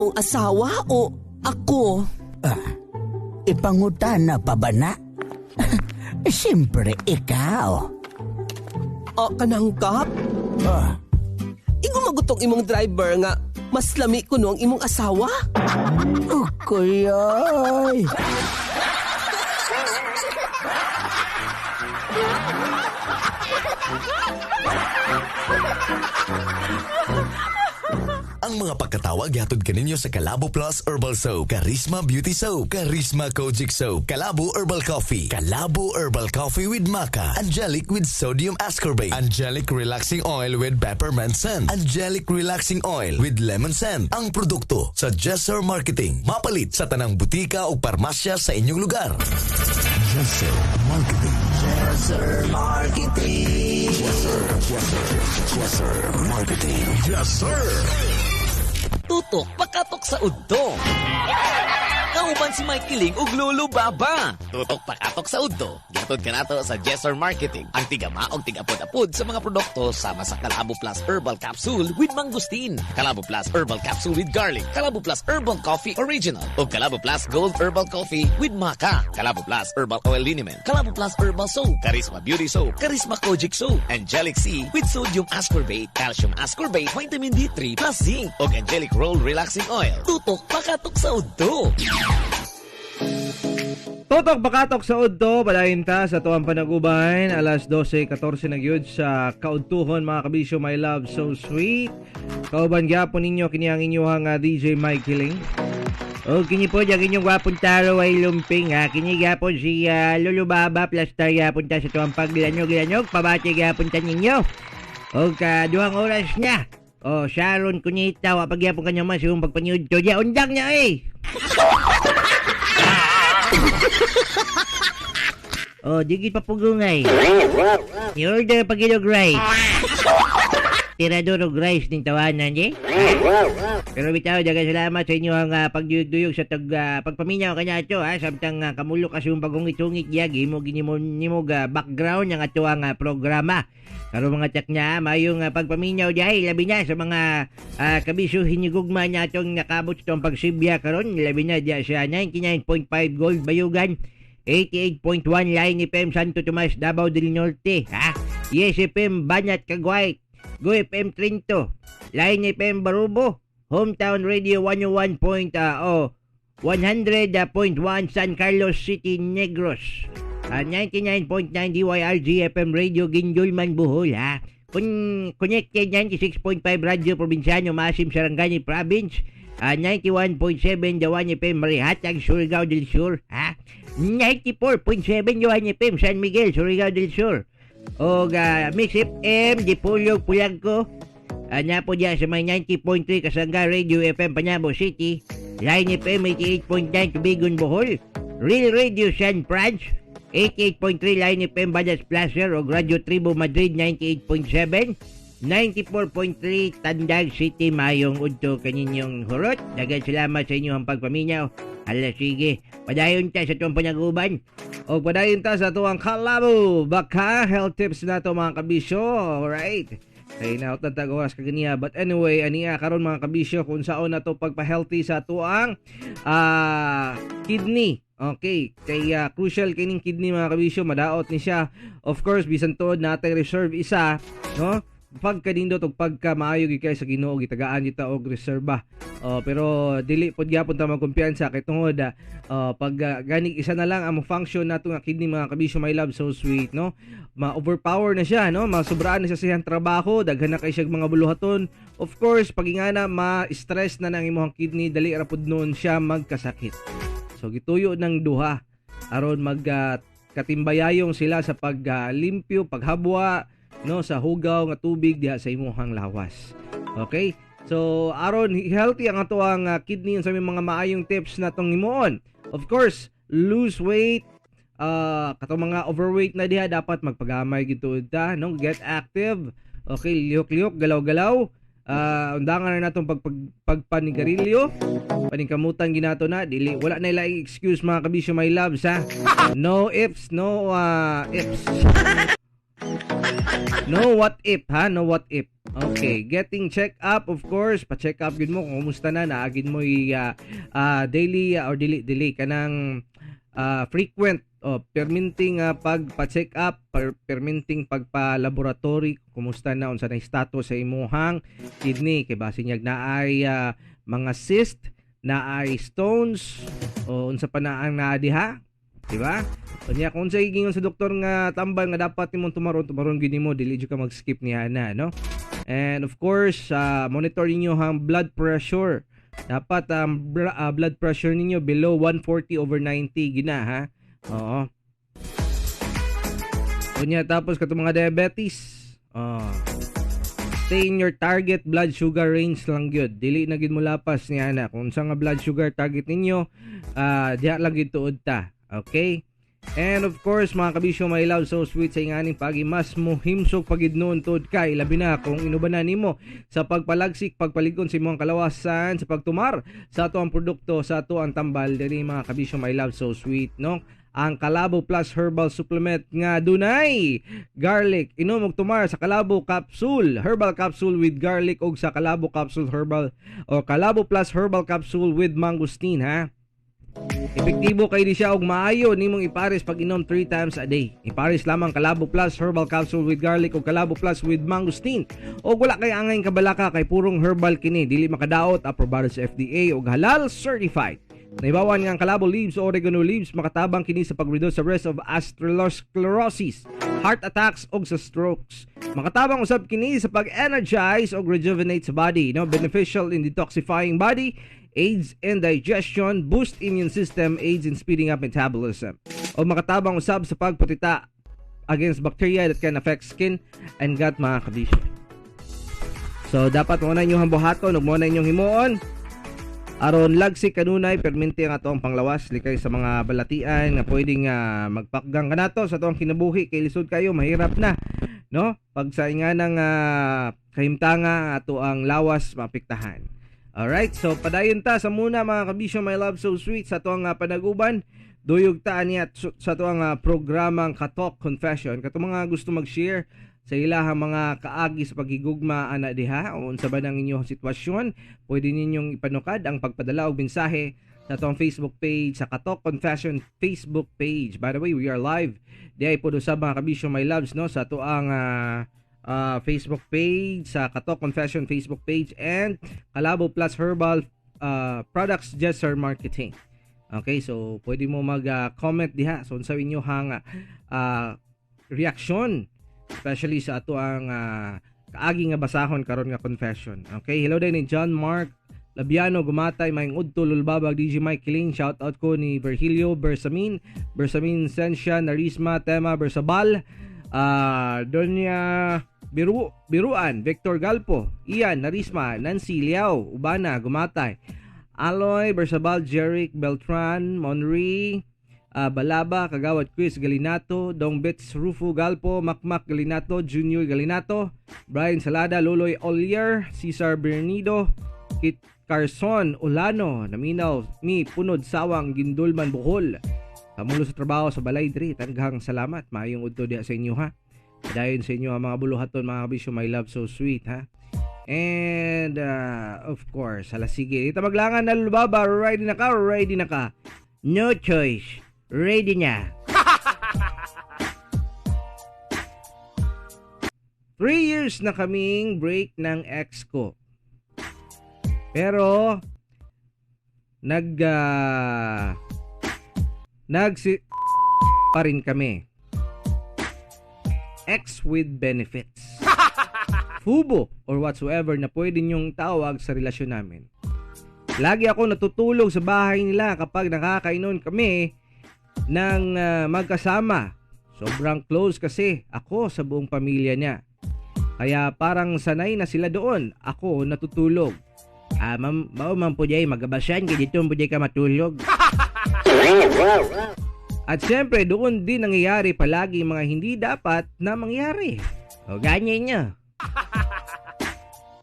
Imong asawa o ako? Ipangutana pa ba na? Siyempre, ikaw. O kanang kap? Ah. Ingon magutong imong driver nga mas lami kuno ang imong asawa? Oh, kuyay. Ang mga pagkatawa gihatod kaninyo sa Kalabo Plus Herbal Soap, Charisma Beauty Soap, Charisma Kojic Soap, Kalabo Herbal Coffee, Kalabo Herbal Coffee with Maca, Angelic with Sodium Ascorbate, Angelic Relaxing Oil with Peppermint Scent, Angelic Relaxing Oil with Lemon Scent. Ang produkto sa Jesser Marketing. Mapalit sa tanang butika o parmasya sa inyong lugar. Jesser Marketing. Jesser Marketing. Jesser, Jesser, Jesser Marketing. Jesser. Tutok pakatok sa udto. Kauban si Mike Kiling ug Lolo Baba. Tutok pakatok sa udto. Gihatod kanato sa Jesser Marketing. Ang tigama og tigapod-apod sa mga produkto sama sa Kalabo Plus Herbal Capsule with Mangosteen, Kalabo Plus Herbal Capsule with Garlic, Kalabo Plus Herbal Coffee Original, ug Kalabo Plus Gold Herbal Coffee with Maca, Kalabo Plus Herbal Oil Liniment, Kalabo Plus Herbal Soap, Charisma Beauty Soap, Charisma Kojic Soap, Angelic C with Sodium Ascorbate, Calcium Ascorbate, Vitamin D3 plus Zinc, ug Angelic Roll Relaxing Oil. Tutok pakatok sa udto. Tutok bakatok sa udto, padayon ta sa tuwang panaguban, alas 12:14 na gyud sa kaudtuhon, mga kabisyo, my love, so sweet. Kauban gyapon ninyo kini ang inyong DJ Mike Hiling. O kini po ang inyong gwapong taro ay lumping ha. Kini gyapon si Lolo Baba Plastar gyapon ta sa tuwang paglanyog-lanyog. Pabati gyapon ta ninyo. O ka 2 oras na. O Sharon Cuneta, wa pagyapon kanya mas yung pagpanyud to diya. Undang niya eh. O, digit pa pugungay. I-order pag ilog rice. Tirador og rice ning tawanan, di? Pero bitaw, daghang salamat sa inyo ang pagduyog-duyog sa pagpaminaw kanato ha, samtang kamulo kasi yung pagungit-ungit diya gimo ginimo nimo ga background ng ato ang programa. Karon mga tsak niya, mayong pagpaminaw diay labi na sa mga kabisyo hinigugma niya atong nakabot sa itong pagsibya karon, labi na diya sa 99.5 Gold Bayugan, 88.1 Line FM Santo Tomas, Davao del Norte, ha? Yes FM Banat Cagwait, Go FM Trinto, Line FM Barubo, Hometown Radio 101. Oh, 100.1 San Carlos City, Negros. 99.9 DYRG FM Radio Guindulman, Bohol, ha. Connected 96.5 Radio Probinsyano Maasim, Sarangani Province. 91.7 Dawan FM Marihatag, Surigao del Sur, ha. 94.7 Dawan FM San Miguel, Surigao del Sur. O Mix FM Dipolog, Pulagko. Napo diya sa may 90.3 Kasangga Radio FM Panabo City, Line FM 88.9 Tubigon, Bohol, Real Radio San Franz, 88.3 Line FM Badas Placer o Radio Tribo Madrid 98.7, 94.3 Tandag City. Mayong udto kaninyong hurot. Daghang salamat sa inyong pagpaminaw. Hala sige, padayon ta sa tuwang panaguban. O padayon ta sa tuwang Kalabo Baka health tips na to, mga kabisyo. Alright. Kay naot na tag oras kaganiya. But anyway, aniya karon, mga kabisyo, kung saon na to pagpa-healthy sa tuang kidney. Okay, kay crucial kining kidney, mga kabisyo, madaot ni siya. Of course, bisan tuod natay reserve isa, no? Pagkanindot og pagka maayo gyud kay sa Ginoo, gitagaan kita og reserba. Oh, pero dili pod gyapon ta magkumpiyansa kay tungod pag ganig isa na lang ang function nato nga kidney, mga kabisyo, my love, so sweet, no? Ma-overpower na siya, no? Masobraan na siya sa iyang trabaho, daghan na kay siya mga buluhaton. Of course, pag ingana ma-stress na nang imong kidney, dali ra pud noon siya magkasakit. So gituyo ng duha aron mag katimbayayong sila sa paglimpyo, paghabwa, no, sa hugaw nga tubig diha sa imong lawas. Okay? So aron healthy ang ato ang kidney, sa mga maayong tips na tong himuon. Of course, lose weight, katong mga overweight na diha dapat magpagamay gid ta, no? Get active. Okay, lihok-lihok, galaw-galaw. Undangan na natong pagpanigarilyo. Paningkamutan ginato na dili wala na ilaing excuse, mga kabisyo, my loves, ha. No ifs, no ifs. No what if, ha? No what if. Okay, getting check up, of course, pa-check up gid mo kung kumusta na naagid mo i daily or dili dili kanang frequent o perminting pagpa-check up, perminting pagpa-laboratory, kumusta na, unsa na status sa imuhang kidney, kay basin yag naay mga cyst, naay stones o unsa pa na ang naa diha, di ba? Unya kung unsay giingon sa doktor nga tambal nga dapat nimong tumaron, tumaron gyud nimo, dili jud ka mag-skip niya na, no? And of course, monitor ninyo ang blood pressure. Dapat ang blood pressure ninyo below 140/90 gina, ha? Oo. Unya tapos katong mga diabetes, oh, stay in your target blood sugar range lang gyud. Dili na gyud mo lapas niya na. Kung unsa nga blood sugar target ninyo, diha lang gyud tuod ta. Okay? And of course, mga kabisyo, my love, so sweet sa inganing pagi, mas muhimsog pagid noon tuod kay labi na kung inuban na nimo sa pagpalagsik, pagpaligon sa imong kalawasan, sa pagtumar sa ato ang produkto, sa ato ang tambal diri, mga kabisyo, my love, so sweet, no? Ang Kalabo Plus Herbal Supplement nga dunay garlic. Inom og tumar sa Kalabo Capsule, Herbal Capsule with garlic og sa Kalabo Capsule Herbal o Kalabo Plus Herbal Capsule with mangosteen, ha? Epektibo kay di siya og maayo nimong ipares pag inom 3 times a day. Ipares lamang Kalabo Plus Herbal Capsule with garlic o Kalabo Plus with mangosteen. Og wala kay angay kabalaka kay purong herbal kini, dili makadaot, aprobado sa FDA og halal certified. Naibawan nga ang Kalabo leaves o oregano leaves makatabang kini sa pag-reduce sa risk of atherosclerosis, heart attacks og sa strokes. Makatabang usab kini sa pag-energize og rejuvenate sa body, no? Beneficial in detoxifying body, aids in digestion, boost immune system, aids in speeding up metabolism. O makatabang usab sa pagputita against bacteria that can affect skin and gut, mga kabisyo. So dapat mo na inyong buhaton ug mo na inyong himuon aron lagsik kanunay perminti ang ato ang panglawas likay sa mga balatian nga pwedeng magpakgang kanato sa atoang kinabuhi kay lisod kayo, mahirap na, no? Pag sa inganang kahimtanga ato ang lawas maapektahan. Alright, so padayon ta sa muna, mga kabisyo, my love, so sweet sa atoang panaguban. Duyog ta niya sa atoang programang Katok Confession. Katong mga gusto mag-share sa ilahang mga kaagi sa pagigugma ana diha o unsa ba nang inyong sitwasyon, pwede ninyong ipanukad ang pagpadala og mensahe sa atong Facebook page, sa Katok Confession Facebook page. By the way, we are live diay po sa mga kabisyo, my loves, no, sa atoang Facebook page, sa Katok Confession Facebook page and Kalabo Plus Herbal Products Jesser Marketing. Okay, so pwede mo mag-comment diha so unsa inyohang reaksyon, especially sa ato ang kaagi nga basahon karon nga confession. Okay, hello din ni John Mark Labiano Gumatay, maayong udto Lulbabag, DJ Mike Kiling, shout out ko ni Virgilio Bersamin, Bersamin Sensia, Narisma Tema Bersabal, Donya Biruan, Victor Galpo, Ian Narisma, Nancy Liao, Ubana Gumatay, Aloy Bersabal, Jeric Beltran, Monri Balaba, Kagawad Chris Galinato, Dong Bits Rufo Galpo, Makmak Galinato, Junior Galinato, Brian Salada, Loloy Olier, Cesar Bernido, Kit Carson Olano, Naminaw mi Punod Sawang Gindulman Bohol. Kamulo sa trabaho sa balay diri, tanghang salamat. Maayong udto diha sa inyo, ha. Dayon sa inyo ang mga buluhaton, mga kabisyo, my love, so sweet, ha. And of course, hala sige, ita maglangan na lubaba, ready na ka, ready na ka. No choice. Ready na. 3 years na kaming break ng ex ko. Pero nagsi pa rin kami. Ex with benefits. Fubo or whatsoever na pwede niyong tawag sa relasyon namin. Lagi ako natutulog sa bahay nila kapag nakakainon kami ng magkasama. Sobrang close kasi ako sa buong pamilya niya. Kaya parang sanay na sila doon. Ako natutulog. Ma'am, mao man po jay magabasan kay dito po jay ka matulog. At syempre doon din nangyayari palagi mga hindi dapat na mangyari. O ganyan niya.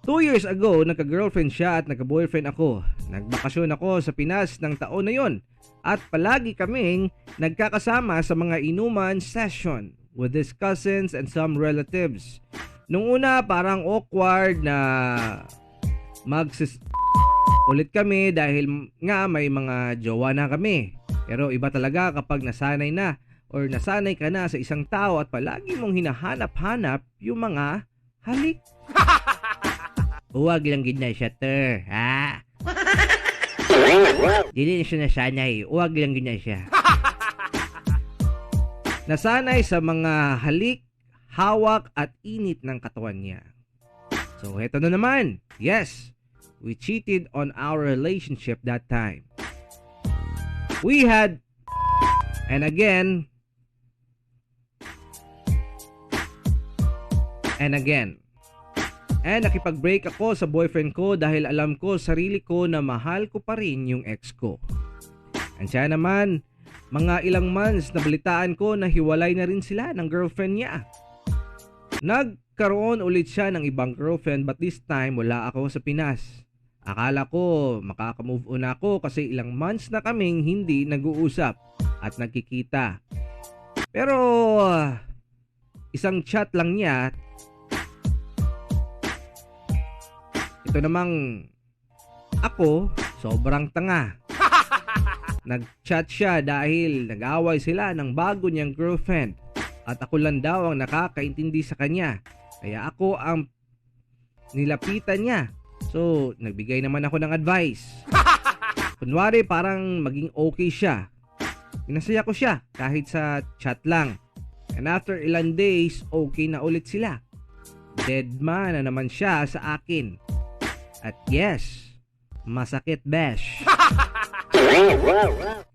2 years ago, nagka-girlfriend siya at nagka-boyfriend ako. Nagbakasyon ako sa Pinas ng taon na yon. At palagi kaming nagkakasama sa mga inuman session with his cousins and some relatives. Nung una, parang awkward na magsis ulit kami dahil nga may mga jowa na kami. Pero iba talaga kapag nasanay na or nasanay ka na sa isang tao at palagi mong hinahanap-hanap yung mga halik. Huwag lang gid na siya, ter. Ha? Dili na siya nasanay. Huwag lang gid na siya. Nasanay sa mga halik, hawak at init ng katawan niya. So heto na naman. Yes, we cheated on our relationship that time. We had, and again, and again. And nakipag-break ako sa boyfriend ko dahil alam ko sarili ko na mahal ko pa rin yung ex ko. And siya naman, mga ilang months na balitaan ko na hiwalay na rin sila ng girlfriend niya. Nagkaroon ulit siya ng ibang girlfriend but this time wala ako sa Pinas. Akala ko makaka-move on ako kasi ilang months na kaming hindi nag-uusap at nagkikita. Pero isang chat lang niya, ito namang ako, sobrang tanga. Nag-chat siya dahil nag-away sila ng bago niyang girlfriend at ako lang daw ang nakakaintindi sa kanya. Kaya ako ang nilapitan niya. So, nagbigay naman ako ng advice. Kunwari parang maging okay siya. Pinasaya ko siya kahit sa chat lang. And after ilang days, okay na ulit sila. Dead man na naman siya sa akin. At yes, masakit besh.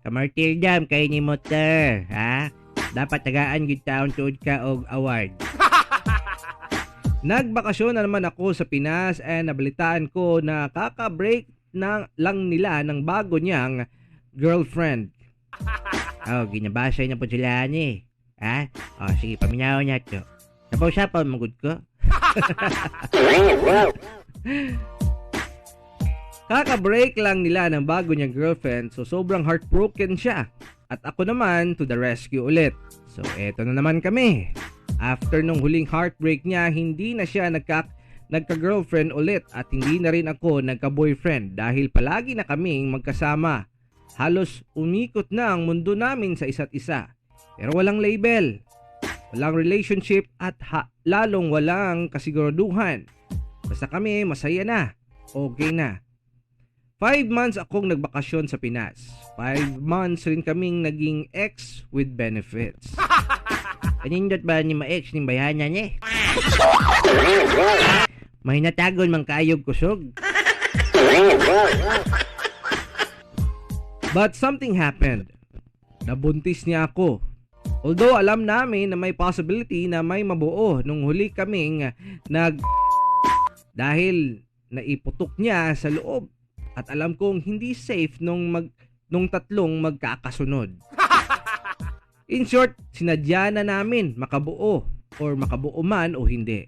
Kamartildam kay ni Motor, ha? Dapat tagaan gyud taon tuod ka og award. Nagbakasyon na naman ako sa Pinas and nabalitaan ko na kaka-break na lang nila ng bago niyang girlfriend. Oh, ginabasay na po sila ni. Ha? Oh, sige, paminaw niya to. Sapaw-sapaw, magud ko. Kaka-break lang nila ng bago niyang girlfriend, so sobrang heartbroken siya. At ako naman to the rescue ulit. So eto na naman kami. After nung huling heartbreak niya, hindi na siya nagka-girlfriend ulit at hindi na rin ako nagka-boyfriend dahil palagi na kaming magkasama. Halos umikot na ang mundo namin sa isa't isa. Pero walang label, walang relationship at lalong walang kasiguraduhan. Basta kami masaya na, okay na. 5 months akong nagbakasyon sa Pinas. 5 months rin kaming naging ex with benefits. Kanindot ba ni ma-ex ni bayana niya? May natagon man kaayog kusog. But something happened. Nabuntis niya ako. Although alam namin na may possibility na may mabuo nung huli kaming nag dahil naiputok niya sa loob at alam kong hindi safe nung tatlong magkakasunod. In short, sinadya na namin makabuo or makabuo man o hindi.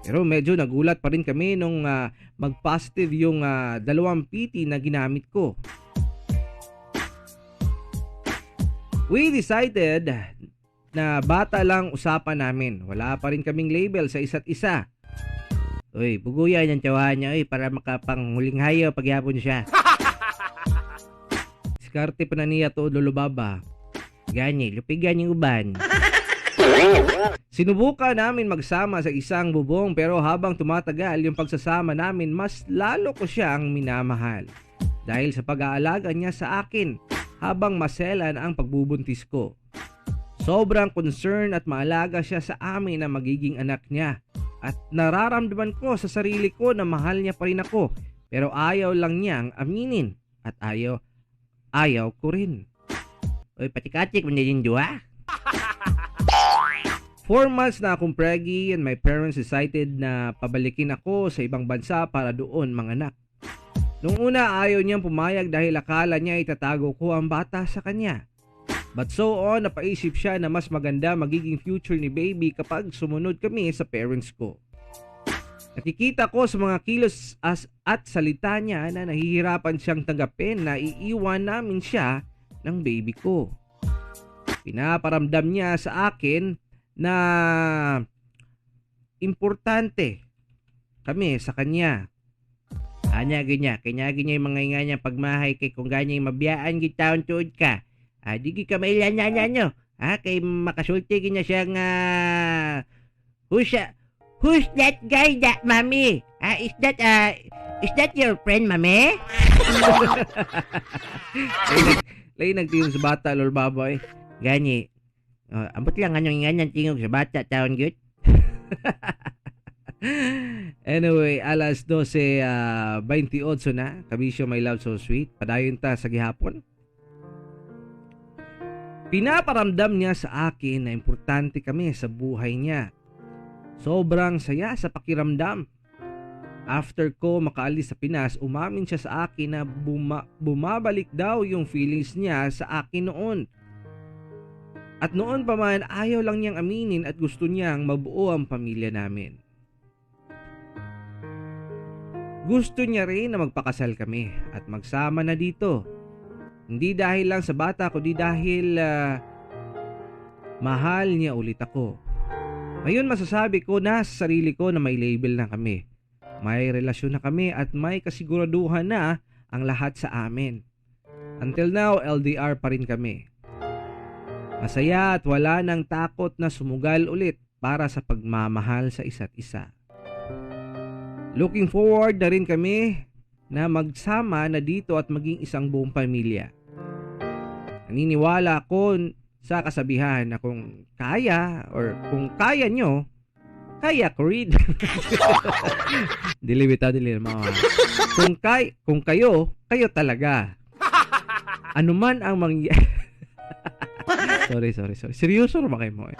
Pero medyo nagulat pa rin kami nung mag-positive yung 2 PT na ginamit ko. We decided na bata lang usapan namin. Wala pa rin kaming label sa isa't isa. Uy, buguyan ang tsawahan niya, uy, para makapanghuling hayo pagyapon siya. Diskarte pa na niya to, Lolo Baba. Gani, lupigan yung uban. Sinubukan namin magsama sa isang bubong pero habang tumatagal yung pagsasama namin, mas lalo ko siyang minamahal. Dahil sa pag-aalaga niya sa akin habang maselan ang pagbubuntis ko. Sobrang concern at maalaga siya sa amin na magiging anak niya. At nararamdaman ko sa sarili ko na mahal niya pa rin ako. Pero ayaw lang niyang aminin. At ayaw ko rin. Uy, patikatik mo din duha. 4 months na akong preggy and my parents decided na pabalikin ako sa ibang bansa para doon manganak. Nung una ayaw niyang pumayag dahil akala niya itatago ko ang bata sa kanya. But so on, napaisip siya na mas maganda magiging future ni baby kapag sumunod kami sa parents ko. Nakikita ko sa mga kilos at salita niya na nahihirapan siyang tanggapin na iiwan namin siya ng baby ko. Pinaparamdam niya sa akin na importante kami sa kanya. Anya gyud niya, kay nya gyud niya yung mga nga niya pagmahay kay kung ganyang mabiyaan gid taon tuod ka. Ah, di gyud ka mailan niya nyo. Ah, kay makasulti gyud niya siya nga who's, who's that guy that mami? Ah, is that your friend, mami? Lain nagtingog sa bata, Lord Baboy. Gani. Oh, ambot lang anong ingan tingog sa bata taon gyud. Anyway, alas 12:28 na. Kabisyo, my love, so sweet. Padayon ta sa gihapon. Pinaparamdam niya sa akin na importante kami sa buhay niya. Sobrang saya sa pakiramdam. After ko makaalis sa Pinas, umamin siya sa akin na bumabalik daw yung feelings niya sa akin noon. At noon pa man, ayaw lang niyang aminin at gusto niyang mabuo ang pamilya namin. Gusto niya rin na magpakasal kami at magsama na dito. Hindi dahil lang sa bata, kundi dahil mahal niya ulit ako. Ngayon masasabi ko na sa sarili ko na may label na kami. May relasyon na kami at may kasiguraduhan na ang lahat sa amin. Until now, LDR pa rin kami. Masaya at wala nang takot na sumugal ulit para sa pagmamahal sa isa't isa. Looking forward na rin kami na magsama na dito at maging isang buong pamilya. Naniniwala ako sa kasabihan na kung kaya or kung kaya nyo, kaya ko rin. Dili bitaw, dili mga. Kung kayo, kayo talaga. Ano man ang Sorry, sorry, sorry. Seryoso ra ba kayo mo?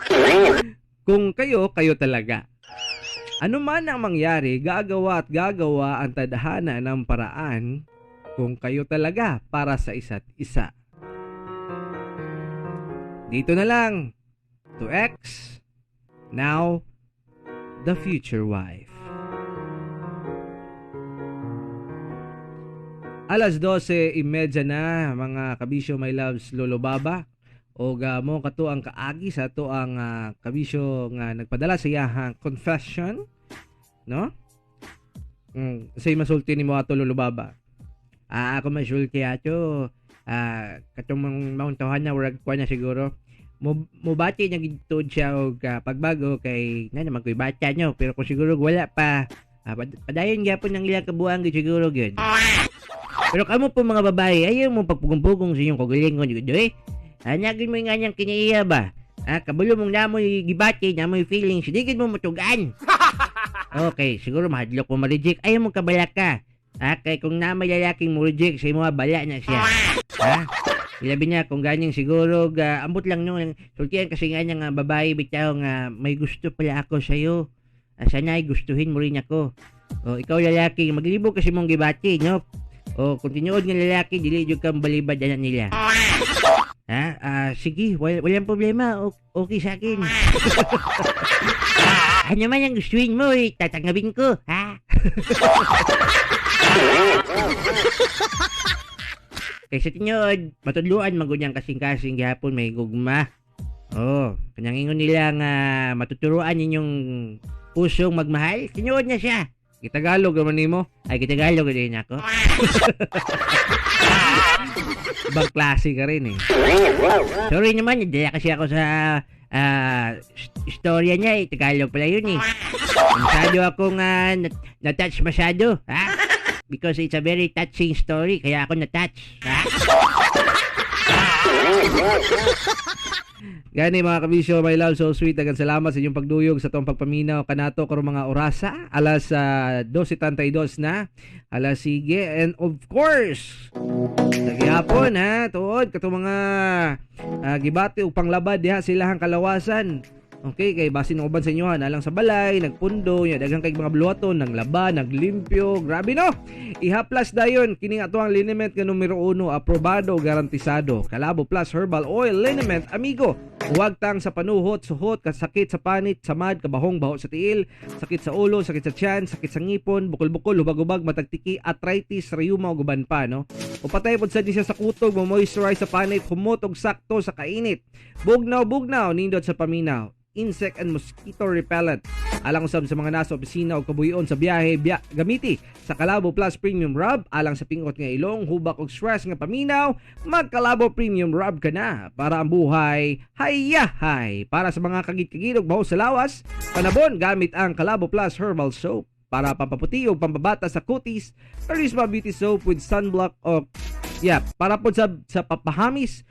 Kung kayo, kayo talaga. Ano man ang mangyari, gagawa at gagawa ang tadhana ng paraan kung kayo talaga para sa isa't isa. Dito na lang. To ex, now, the future wife. Alas 12:30 na, mga kabisyo, my loves, Lolo Baba. O mo kato ang kaagi sa ato ang kabisyo nga nagpadala sa iyahang confession, no? Say masulti nimo ato, Lolo Baba. Ako masulti ato. Katong mauntahan na urag ko na siguro. Mubati na gid siya og pagbago kay na naman koy bata nyo, pero kung siguro wala pa, padayon gyapon ang ilang kabuang gid siguro gyud. Pero kamo po mga babae, ayaw mo pagpugong-pugong sa inyong kagalingon gyud eh. Anyagin mo yung anyang kiniiya ba? Kabulo mong namoy gibati, namoy feelings, di gid mo matugaan. Okay, siguro mahadlok mo ma-reject. Ayaw mo kabala ka. Kay kung namoy lalaking mo reject sa imo, bala na siya. Ha? Ilabi niya kung ganyang siguro, ambot lang no, sultian kasi nga niya nga babae bitaw nga may gusto pala ako sa'yo. Sana ay gustuhin mo rin ako. O, ikaw lalaki, maglibog kasi mong gibati, no? O, kung tinuod nga lalaki, dili jud kang balibad anak nila. Ha? Sige, walang problema. Okay sa akin. Ano man ang gustuhin mo, eh, tatanggapin ko, ha? Kaysa tinuod, matudluan magunyang kasing-kasing gihapon may gugma. Oh, kanyang ingon nila nga matuturuan ninyong pusong magmahal. Tinuod na siya. Gitagalog naman nimo. Ay, gitagalog din ako. Ibang klase ka rin eh. Sorry naman, nadala kasi ako sa istorya niya eh. Tagalog pala yun eh. Masyado akong na-touch masyado. Ha? Because it's a very touching story, kaya ako na-touch. Ha? Gani mga kabisyo, my love, so sweet. Daghang salamat sa inyong pagduyog sa atong pagpaminaw kanato karong mga orasa. Alas 2:32 na. Alas sige. And of course, sa gihapon ha, tuod katong mga gibati ug panglabad diha sa ilahang kalawasan. Okay, kay basin uban sa inyo ha, nalang sa balay, nagpundo, nya daghang kay mga bluhaton, naglaba, naglimpyo, grabe no. Ihaplas dayon kini ato ang liniment nga numero 1, aprobado, garantisado. Kalabo Plus Herbal Oil Liniment, amigo. Huwag tang sa panuhot, suhot, kasakit sa panit, samad, kabahong, baho sa tiil, sakit sa ulo, sakit sa tiyan, sakit sa ngipon, bukol-bukol, hubag-hubag, matagtiki, arthritis, rayuma ug uban pa no. O patay pod sad ni siya sa kutog, mo moisturize sa panit, humot og sakto sa kainit. Bugnaw-bugnaw, nindot sa paminaw. Insect and mosquito repellent. Alang usab sa mga nasa opisina o kabuhion sa biyahe, gamiti sa Kalabo Plus Premium Rub alang sa pingot nga ilong, hubak og stress nga paminaw, magkalabo Premium Rub ka na para ang buhay hayahay. Para sa mga kagit-kagid og baho sa lawas, panabon gamit ang Kalabo Plus Herbal Soap. Para pampaputi o pampabata sa kutis, Charisma Beauty Soap with sunblock o yeah, para po sa papahamis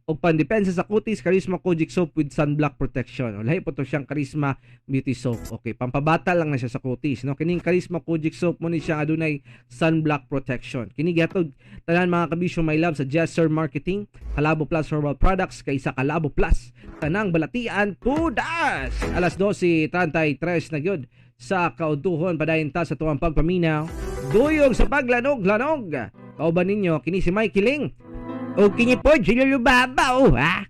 o pandepensa sa kutis, Charisma Kojic Soap with sunblock protection. O, lahi po to siyang Charisma Beauty Soap. Okay, pampabata lang na siya sa kutis, no? Kining Charisma Kojic Soap mo ni siya adunay sunblock protection. Kini gihatod tanan, mga kabisyo, my love, sa Jesser Marketing, Kalabo Plus Herbal Products, kaysa Kalabo Plus. Tanang balatian tudas. Alas 12:33 na gyud sa kautuhon, padayon ta sa tuwang pagpaminaw. Duyog sa paglanog-lanog. Kauban ninyo kini si Mikey Ling. O kini po si Lolo Baba, oh, ha?